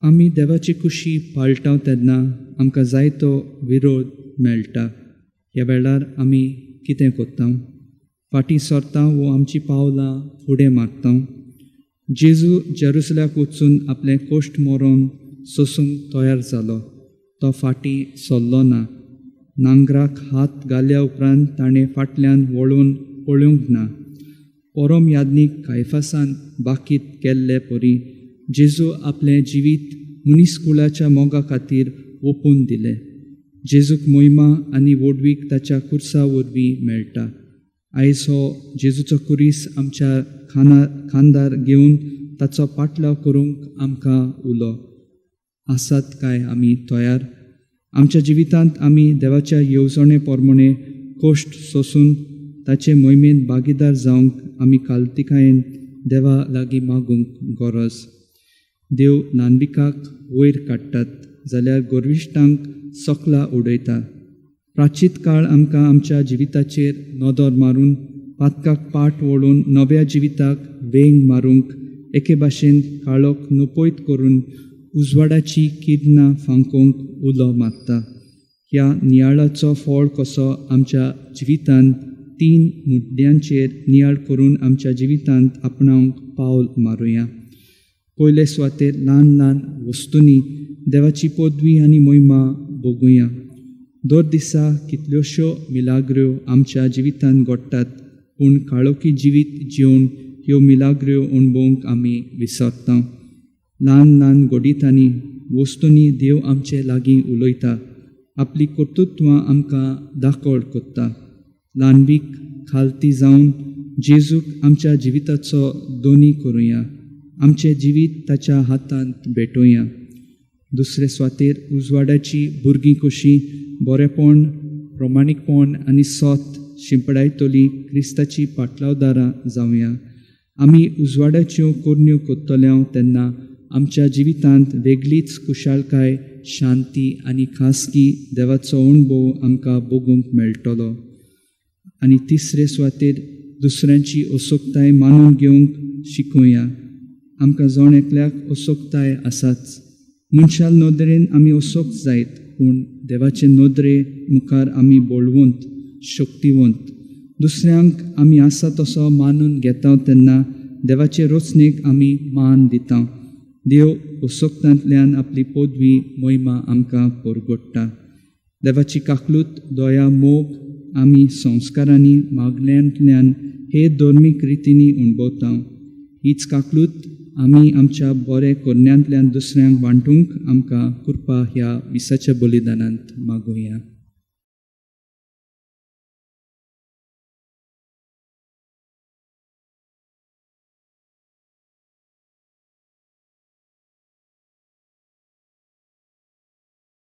आमी देवाची कुशी पाळटा तेन्ना आमकां जायतो विरोध मेळटा. ह्या वेळार आमी कितें करता? फाटीं सरता वो आमचीं पावलां फुडें मारता? जेजू जेरुसल्याक वचून आपलें कोश्ट मरोन सोसूंक तयार जालो. तो फाटीं सरलो ना. नांगराक हात घाल्या उपरांत ताणें फाटल्यान वळून पळोवंक ना. परम याज्ञीक कायफासान बाकीत केल्ले परी जेजू आपलें जिवीत मनीसकुळाच्या मोगा खातीर ओंपून दिलें. जेजूक मोहिमा आनी व्हडवीक ताच्या खुर्सा वरवीं मेळटा. आयज हो जेजूचो खुरीस आमच्या खांदार घेवन ताचो पाटलाव करूंक आमकां उलो. आसात काय आमी तयार? आमच्या जिवितांत आमी देवाच्या येवजणे प्रमाणे कश्ट सोसून ताचे मोहिमेंत भागीदार जावंक आमी कालतिकायेन देवा लागीं मागूंक गरज. देव ल्हानविकाक वयर काडटात जाल्यार गर्विश्टांक सकला उडयता. प्राचीत काळ आमकां आमच्या जिविताचेर नदर मारून पातकाक पाठ वळून नव्या जिविताक वेंग मारूंक एके भाशेन काळोख नुपयत करून उजवाडाची किरणां फांकोवंक उलो मारता. ह्या नियाळाचो फळ कसो आमच्या जिवितांत तीन मुद्द्यांचेर नियाळ करून आमच्या जिवितांत आपणावंक पावल मारुया. पयले सुवातेर ल्हान ल्हान वस्तूंनी देवाची पदवी आनी मोहिमा बघुया. दर दिसा कितल्योश्यो मिलाग्र्यो आमच्या जिवितांत घडटात, पूण काळोखी जिवीत जिवन ह्यो मिलाग्र्यो अणभवंक आमी विसरता. ल्हान ल्हान घडितांनी वस्तूंनी देव आमचे लागीं उलयता, आपली कर्तृत्वां आमकां दाखोळ करता. ल्हानवीक खालती जावन जेजूक आमच्या जिविताचो दोनी करुया, आमचें जिवीत ताच्या हातांत भेटोवया. दुसरे सुवातेर उजवाडाची भुरगीं कशीं बरेपण, प्रमाणीकपण आनी सत शिंपडायतली क्रिस्ताची पाटलावदारां जावया. आमी उजवाडाच्यो करण्यो करतले तेन्ना आमच्या जिवितांत वेगळीच खुशालकाय, शांती आनी खासगी देवाचो अणभव आमकां बघूंक मेळटलो. आनी तिसरे सुवातेर दुसऱ्यांची असोकताय मानून घेवंक शिकोवया. आमकां जण एकल्याक असोकताय आसाच. मनशाल नदरेन आमी असोक जायत, पूण देवाचे नदरे मुखार आमी बळवंत, शक्तिवंत. दुसऱ्यांक आमी आसा तसो मानून घेता तेन्ना देवाचे रचणेक आमी मान दिता. देव असोकतांतल्यान आपली पदवी मोहिमा आमकां परगट्टा. देवाची काकलूत, दया, मोग आमी संस्कारांनी मागण्यांतल्यान हे धर्मीक रितींनी अणभवता. हीच काकलूत आमी आमच्या बरे करण्यांतल्यान दुसऱ्यांक वांटूंक आमकां कृपा ह्या मिसाच्या बलिदानांत मागुया.